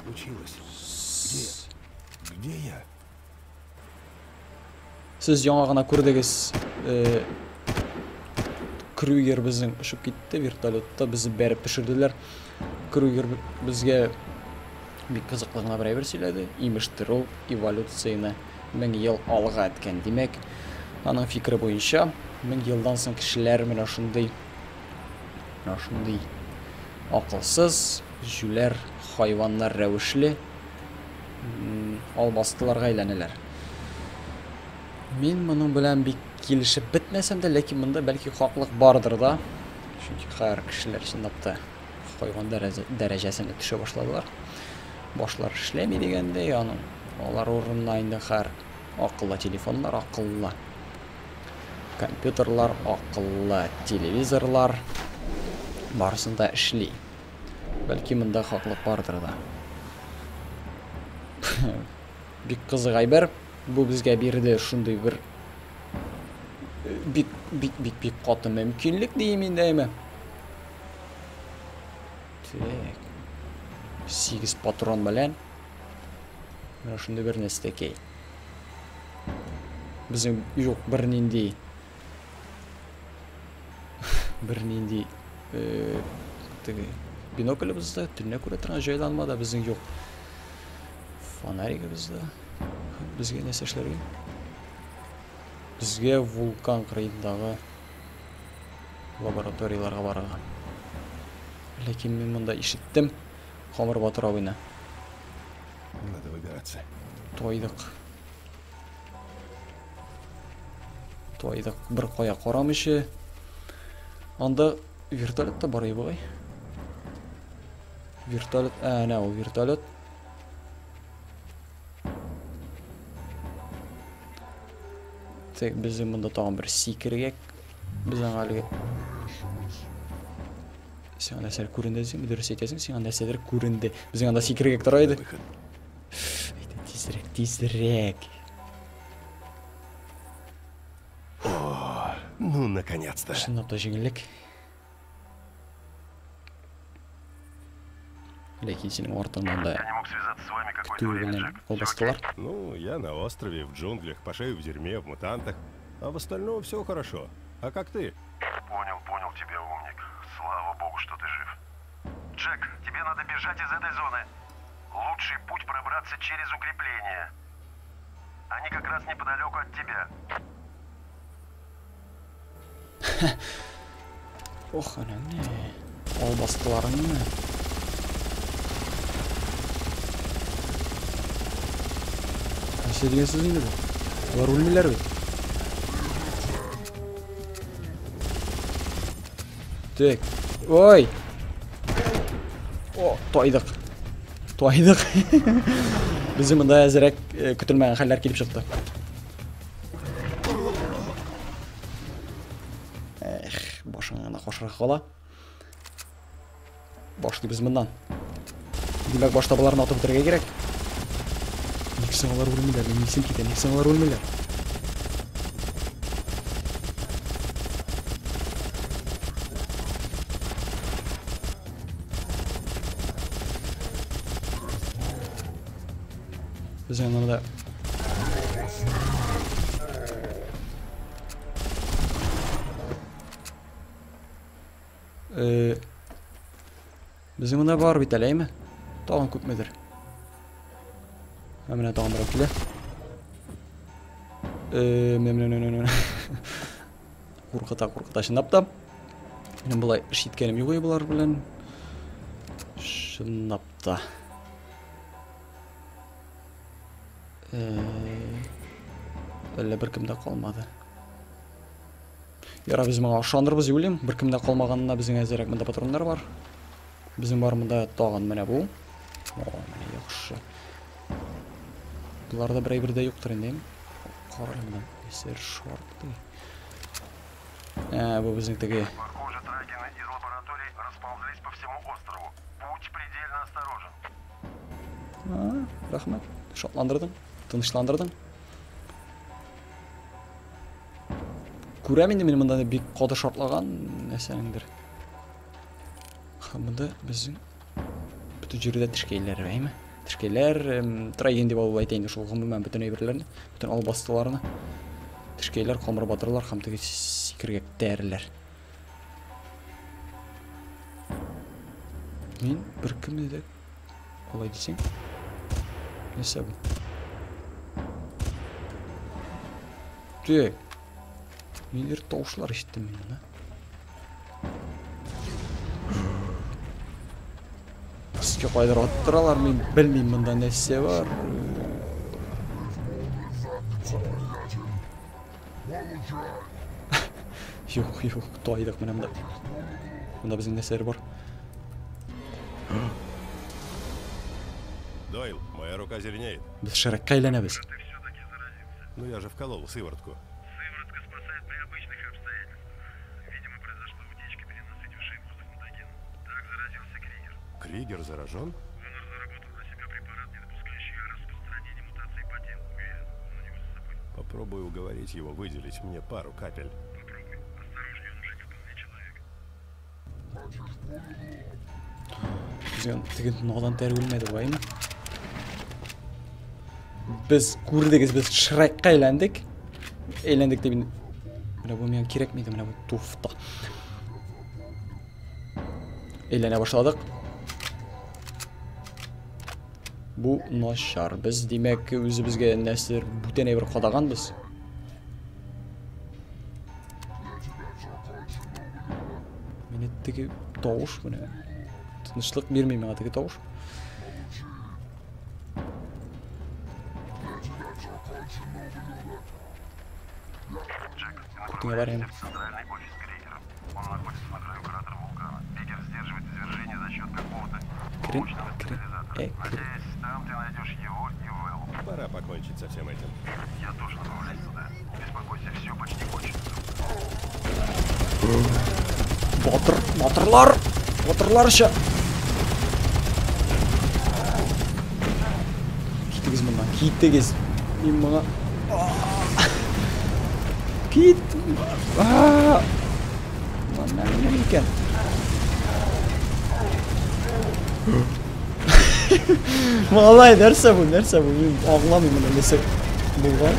случилось? Где? Где я? Сез яңа гына күрдегез, Крюгер безнең очып китте вертолетта, безне бәреп төшерделәр. Крюгер безгә бик кызыклы гына бер әйбер сөйләде. Имештер, ул эволюцияне 1000 ел алга иткән. Димәк, аның фикере буенча, 1000 елдан соң кешеләр менә шундый, менә шундый акылсыз, җүләр хайваннар рәвешле албастыларга әйләнәләр. Мин моның белән бик килешеп бетмәсәм дә, ләкин монда бәлки хаклык бардыр да. Чөнки хәзер кешеләр чынлап та хайван дәрәҗәсенә төшә башладылар. Башлар эшләми дигәндәй, аның алар урынына инде хәзер акыллы телефоннар, акыллы компьютерлар, акыллы телевизорлар барысын да эшли. Бәлки монда хаклык бардыр да. Бик кызык әйбер. Бу безгә бирде шундый бер бик, бик, бик, бик каты мөмкинлек дим инде, әйме. Так. 8 патрон белән менә шундый бер нәрсәкәй. Безнең юк бернинди, бернинди теге биноклебез дә, төнлә күрә торган җайланма да безнең юк. Фонаригыбыз да. Безгә нәрсә эшләргә? Безгә вулкан кырыендагы лабораторияләргә барырга. Ләкин мин монда ишеттем Хамыр Батыр абыйны. Надо выбираться. Тойдык. Тойдык. Бер кая карамыйча. Анда вертолет та бар бугай. Вертолет, әнә ул вертолет. Так, безнең монда тагын бер сикергә. Без аңа әлеге Сиңа нәрсәләр күренде дисең, дөрес әйтәсең, сиңа нәрсәләр күренде. Безнең анда сикергә тора иде. Әйдә, тизрәк, тизрәк. О, ну, наконец-то. Чынлап та җиңеллек. Ләкин синең артыңнан да Я не мог связаться с вами какое-то көтү время, белән Джек. Всё албастылар. окей? Ну, я на острове, в джунглях, по шею в дерьме, в мутантах. А в остальном все хорошо. А как ты? Понял, понял тебя, умник. Слава богу, что ты жив. Джек, тебе надо бежать из этой зоны. Лучший путь пробраться через укрепление. Они как раз неподалеку от тебя. Ох, она не. Албастыларыңны. Нәрсә дигән сүз инде бу? Алар үлмиләр бит. Так. Ой. О, тайдык. Тайдык. Безнең монда әзрәк көтелмәгән хәлләр килеп чыкты. Эх, башыңа гына кашырга кала. Башлыйбыз моннан. Димәк, башта боларны атып бетерергә кирәк. Ник соң алар үлмиләр? Минем исем китә. Ник соң алар үлмиләр? Без янында безнең монда бар бит әле, әйме? Тагын күпмедер. Ә менә тагын берәү килә. Менә, менә, менә, менә, менә. Куркыта, куркыта чынлап та. Минем болай эш иткәнем юк болар белән. Чынлап та. Әллә беркем дә калмады. Ярар, без моңа ышанырбыз, дип уйлыйм. Беркем дә калмаганына безнең әзерәк монда патроннар бар. Безнең бар монда тагын менә бу. О, менә яхшы. Буларда бер әйбер дә юктыр инде, әйме? Кара әле монда. Эсер шартлый. Бу безнең теге. Похоже, трагины из лабораторий расползлись по всему острову. Будь предельно осторожен. А, рәхмәт. Шатландырдың, тынычландырдың. Күрәм инде мин монда бик каты шартлаган нәрсәнеңдер. Һәм монда безнең бөтен җирдә тешкәйләр, әйме? Тешкәйләр, троген дип алып әйтә инде шул гомумән бөтен әйберләрне, бөтен албастыларны. Тешкәйләр, камыр батырлар һәм теге сикергәк тәреләр. Мин беркемне дә алай дисең. Нәрсә бу? Так. Нилер тавышлар ишеттем мин монда. Өскә кайдыр аттыралар, мин белмим монда нәрсә бар. Юк, юк, тайдык менә монда. Монда безнең нәрсәләр бар. Дойл, моя рука зеленеет. Без Шрекка әйләнәбез. Ну я же вколол сыворотку. Сыворотка спасает при обычных обстоятельствах. Видимо, произошла утечка, перенасытившая воздух мутагеном. Так заразился Кригер. Кригер заражен? Он разработал для себя препарат, не допускающий распространения мутаций по телу. Уверен, он у него с собой. Попробую уговорить его выделить мне пару капель. Попробуй. Осторожнее, он уже не вполне человек. Безгә теге надан тәре үлмәде бугаймы? Без күрдегез, без Шрекка әйләндек. Әйләндек дип инде. Менә бу миңа кирәкми иде, менә бу туфта. Әйләнә башладык. Бу начар. Без, димәк, үзебезгә нәрсәдер бүтән әйбер кадаганбыз. Мине теге тавыш менә тынычлык бирми миңа теге тавыш. Джек, ты Күтеңә бар инде. направляешься в центральный офис Кригера. Он находится на краю кратера вулкана. Бигер сдерживает извержение за счет какого-то Крин, мощного крин, стабилизатора. крин. Надеюсь, там ты найдешь его и Вэллу. Пора покончить со всем этим. Я тоже направляюсь туда. Не беспокойся, все почти кончено. Батыр, батырлар! Батырларча! Китегез моннан, китегез. Мин моңа Кит! Моннан ни икән? Малай, нәрсә бу, нәрсә бу? Мин аңламыйм моны, нәрсә булган.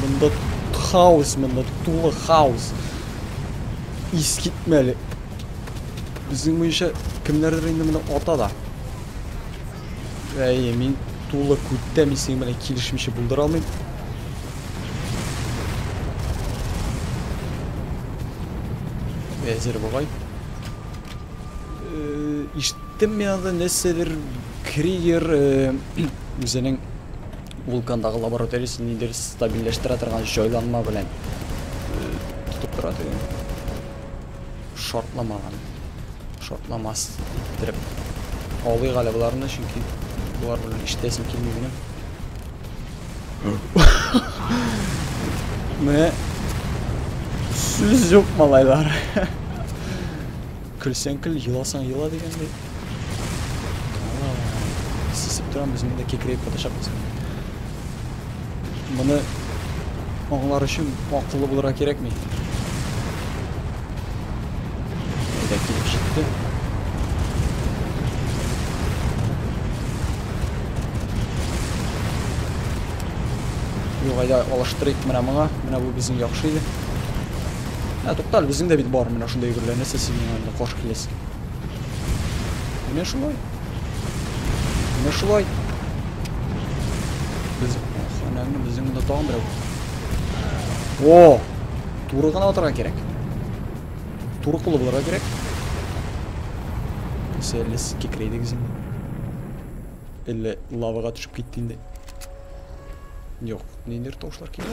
Монда хаос, монда тулы хаос. Искитмәле. Безнең буенча кемнәрдер инде моны ата да. Әйе, мин тулы күттә мин синең белән килешмичә булдыра алмыйм. Әзер бугай. Ишеттем мин анда нәрсәдер Кригер үзенең вулкандагы лабораториясен нидер стабильләштерә торган җайланма белән тотып тора дигән. Шартламаган. Шартламас иттереп. Алыйк әле боларны, чөнки болар белән ишетәсем килми минем. Менә сүз юк, малайлар. Көлсәң көл, еласаң ела дигәндәй. Сисеп торам, без монда кекерәеп катышабыз. Моны аңлар өчен акыллы булырга кирәкми. Әйдә, килеп җитте. Юк, әйдә, алыштырыйк менә моңа. Менә бу безнең яхшы иде. Ә, туктал, безнең дә бит бар менә шундый әйберләр. Нәрсә син миңа инде каршы киләсең? Менә шулай. Менә шулай. Без, ох, әнә безнең монда тагын берәү. О! Туры гына атарга кирәк. Туры кулы булырга кирәк. Нәрсә, әллә сез кекерәйдегез инде? Әллә лавага төшеп китте инде? Юк, ниндидер тавышлар килә.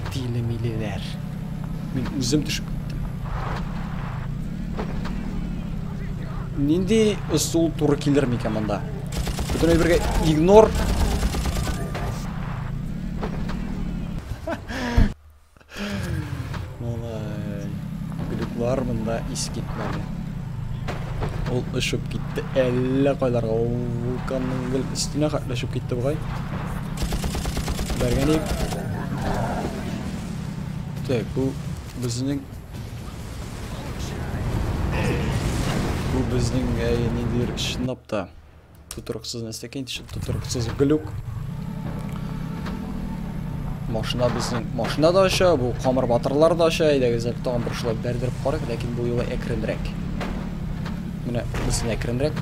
Тиле-милеләр. Мин үзем төшеп киттем. Нинди ысул туры килер микән монда? Бөтен әйбергә игнор. Малай, глюклар монда искитмәле. Ул очып китте әллә кайларга. Ул вулканның гел өстенә хәтле очып китте бугай. Бәргән. Так, бу безнең Бу безнең ниндидер чынлап та тотрыксыз нәрсә икән, тотрыксыз глюк. Машина безнең, машина да оча, бу камыр батырлар да оча. Әйдәгез әле тагын бер шулай бәрдереп карыйк, ләкин бу юлы әкренрәк. Менә бусын әкренрәк.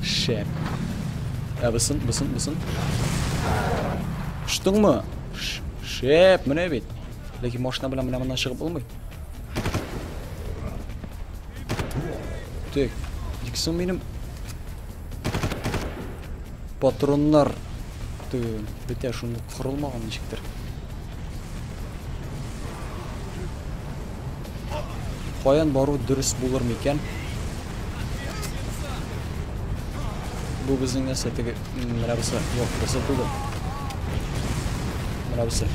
Шәп. Ә бусын, бусын, бусын. Очтыңмы? Шәп, менә бит. Ләкин машина белән менә моннан чыгып булмый. Так, ник соң минем патроннар бетә, шуны корылмаган ничектер. Каян бару дөрес булыр микән? Бу безнең нәрсә теге, менә бусы, юк, бусы түгел. Менә бусы.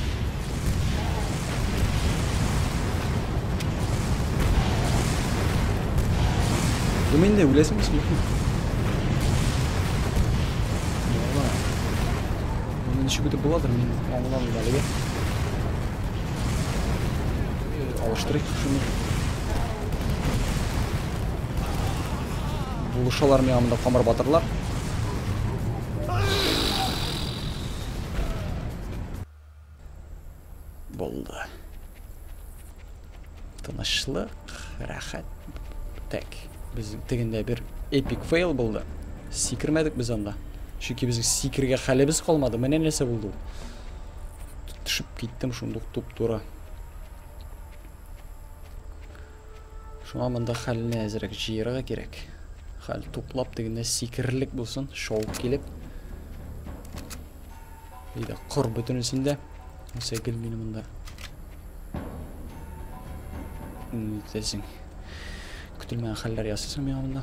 Бу инде үләсеңме соң? Моны ничек үтеп буладыр, мин аңламыйм әлегә. Алыштырыйк шуны. Булышалар миңа монда камыр батырлар. Булды. Тынычлык, рәхәт. Так, безнең тегендә бер эпик фейл булды. Сикермәдек без анда. Чөнки безнең сикергә хәлебез калмады. Менә нәрсә булды ул. Төшеп киттем шундук туп-туры. Шуңа монда хәлне әзрәк җыярга кирәк. Хәл туплап тегендә сикерлек булсын, шауып килеп. Әйдә, кор бөтенесен дә. Нәрсә гел мине монда. Нитәсең? Көтелмәгән хәлләр ясыйсың миңа монда.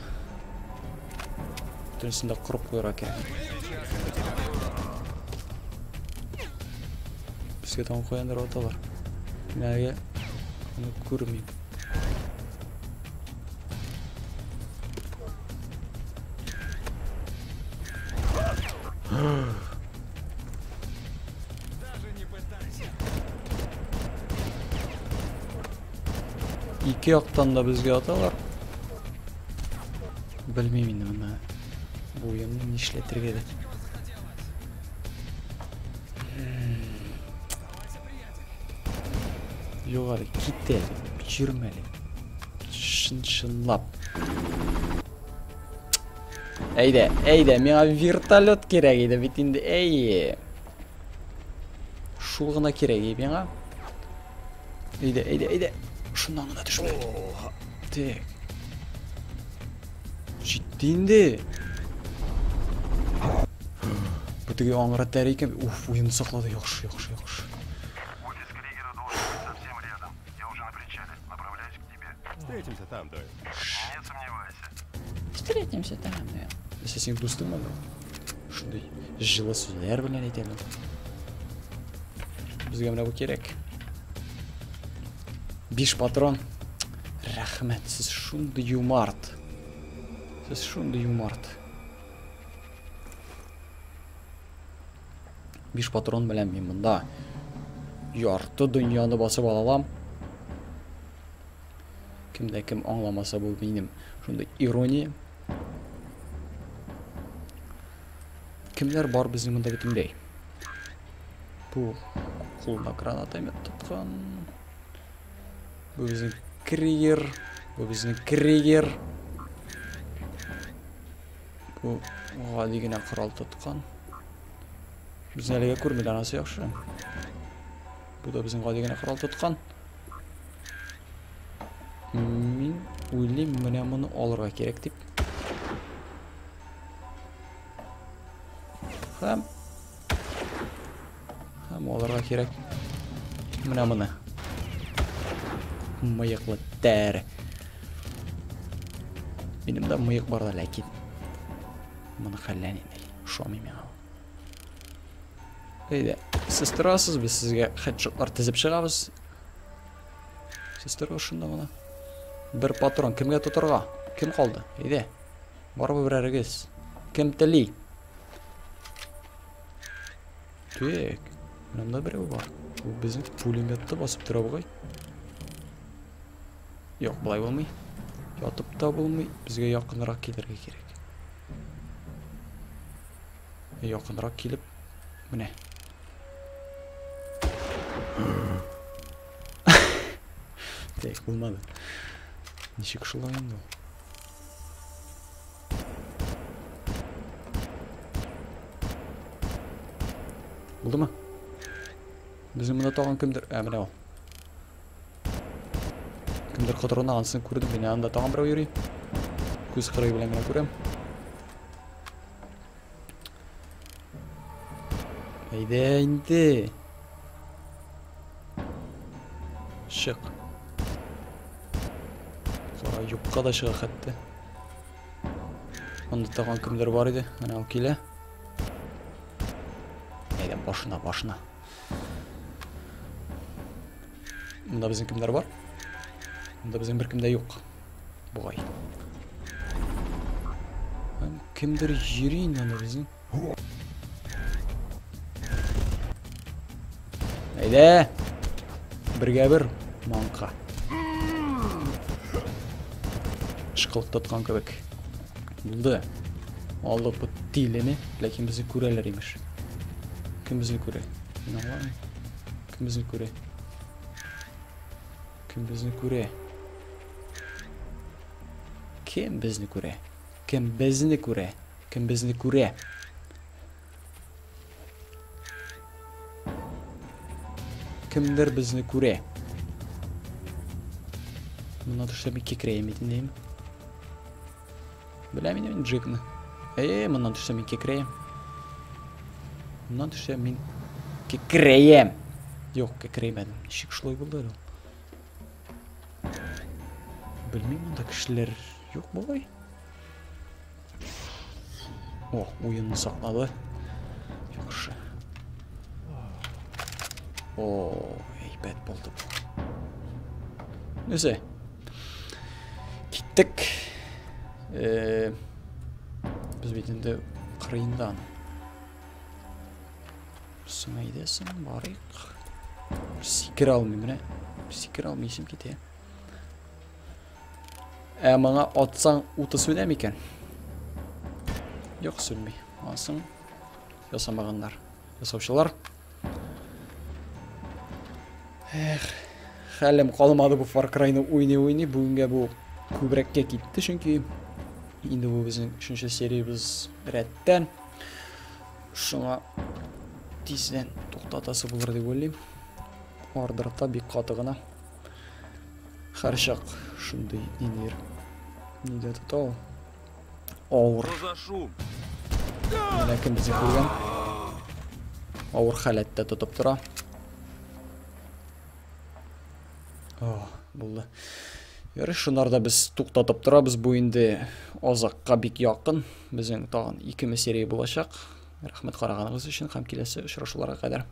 Бөтенесен дә корып куярга кирәк. Безгә тагын каяндыр аталар. Мин әлегә аны күрмим. Ике яктан да безгә аталар. Белмим инде моны. Бу уенны нишләтергә дә. Юк әле, кит әле, йөрмә әле. Чын-чынлап. Әйдә, әйдә, миңа вертолет кирәк иде бит инде, әйе. Шул гына кирәк иде миңа. Әйдә, әйдә, әйдә. Шуннан гына төшмә. Так. Җитте инде. Бу теге аңгыра тәре икән. Уф, уен саклады. Яхшы, яхшы, яхшы. Офис Кригера должен быть совсем рядом. Я уже на причале. Направляюсь к тебе. Встретимся там, Дойл. Не сомневайся. Встретимся там, Дойл. Нәрсә, синең дустың бар? Шундый җылы сүзләр белән әйтәләр. Безгә менә бу кирәк. 5 патрон. Рәхмәт, сез шундый юмарт. Сез шундый юмарт. 5 патрон белән мин монда ярты дөньяны басып ала алам. Кем дә кем аңламаса, бу минем шундый ирония. Кемнәр бар безнең монда бөтенләй? Бу кулына гранатомет тоткан. Бу безнең Кригер. Бу безнең Кригер. Бу гади генә корал тоткан. Безне әлегә күрмиләр, анысы яхшы. Бу да безнең гади генә корал тоткан. Мин уйлыйм, менә моны алырга кирәк дип. Һәм алырга кирәк. Менә моны. Мыеклы тәре. Минем дә мыек бар да, ләкин моны хәллән инде. Ошамый миңа ул. Әйдә, сез торасыз, без сезгә хедшотлар тезеп чыгабыз. Сез торыгыз шунда гына. Бер патрон кемгә тотарга? Кем калды? Әйдә. Барыбер берәрегез. Кем тели? Так. Монда берәү бар. Бу безнең пулеметты басып тора бугай. Юк, болай булмый. Ятып та булмый, безгә якынрак килергә кирәк. Якынрак килеп, менә. Так, булмады. Ничек шулай инде ул? Булдымы? Безнең монда тагын кемдер... Ә, менә ул. Кемдер котырына, анысын күрдем. Менә анда тагын берәү йөри. Күз кырые белән генә күрәм. Әйдә инде. Чык. Кара, юкка да чыга хәтта. Анда тагын кемдер бар иде. Менә ул килә. Әйдә, башына, башына. Монда безнең кемнәр бар? Монда безнең беркем дә юк. Бугай. Кемдер йөри инде анда безнең. Әйдә! Бергә бер маңка. Ышкылык тоткан кебек. Булды. Алдык бу тилене, ләкин безне күрәләр имеш. Кем безне күрә? Мин аңламыйм. Кем безне күрә? Кем безне күрә? Кем безне күрә? Кем безне күрә? Кем безне күрә? Кемдер безне күрә. Моннан төшсә мин кекрәем бит инде. Беләм инде мин Джекны. Э, моннан төшсә мин кекрәем. Моннан төшсә мин кекрәем. Юк, кекрәймәдем. Ничек шулай булды әле ул? Белмим, монда кешеләр юк бугай. О, уенны саклады. Яхшы. О, әйбәт булды бу. Нәрсә? Киттек. Э, без бит инде кырыенда аның. Соң әйдә соң, барыйк. Сикерә алмыйм менә. Сикерә алмый исем китә. Ә моңа атсаң уты сүнә микән? Юк, сүнми. Асын ясамаганнар. Ясаучылар. Эх, хәлем калмады бу Far Cry-ны уйный-уйный. Бүгенгә бу күбрәккә китте, чөнки инде бу безнең өченче сериябез рәттән. Шуңа тиздән туктатасы булыр дип уйлыйм. Ардырта бик каты гына. Һәрчак шундый ниндидер нидә тота ул. Авыр. Менә кем безне күргән. Авыр халәттә тотып тора. О, булды. Ярый, шунарда без туктатып торабыз. Бу инде азакка бик якын. Безнең тагын икеме серия булачак. Рәхмәт караганыгыз өчен һәм киләсе очрашуларга кадәр.